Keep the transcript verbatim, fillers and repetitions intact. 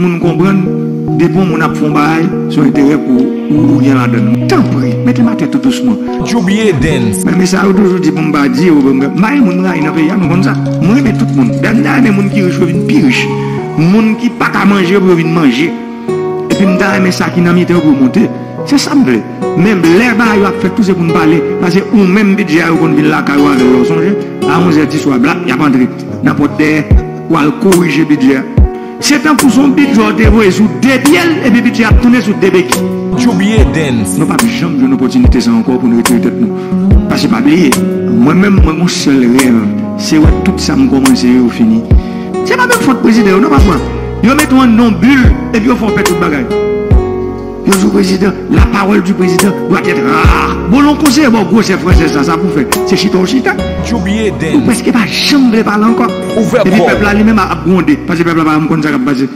Moun konprann, depi yon moun ap fè yon bagay, se yon enterè pou ou, ou gen ladan l. Tanpri, mete m atè tou dousman. Djoubye Dance. Men mesaj yo toujou di pou m pa di yo, m pa gen moun m rayi nan peyi a, nou konn sa. Mwen renmen tout moun. Dayè m ta renmen moun ki rich yo vin pi rich. Moun ki pa ka manje yo pou yo vin manje. Epi m ta renmen sa ki nan mitan yo pou yo monte. Se sa m vle. Men lè bagay yo ap fèt tou se pou n pale. Paske ou menm bidjè a yo konn vin lakay ou avè w, ou sonje? A onzè di swa, blap, y ap antre nan pòt dèyè, w al korije bidjè a. Se tankou se yon bidjè w te voye sou de pye l, epi bidjè ap tounen sou de beki. Djoubye Dance. Nou p ap janm jwenn opòtinite sa ankò pou n retire tèt nou. Paske pa bliye, mwen menm, mwen gon sèl rèv, se wè tout sa m kòmanse yo fini. Se pa menm fòt prezidan yo, non, papa. Yo mete w anndan yon bil, epi yo fè w pèdi tout bagay. Yo di w prezidan, la parole du président doit être rare. Bon, lè yon konseye ba w gwosè fransèz sa, sa pou w fè? Se chita w chita. Djoubye Dance. Ou prèske pa janm vle pale ankò. Ouvè kò w. Epi pèp la li menm ap gwonde, paske pèp la pa janm konn sa k ap pase.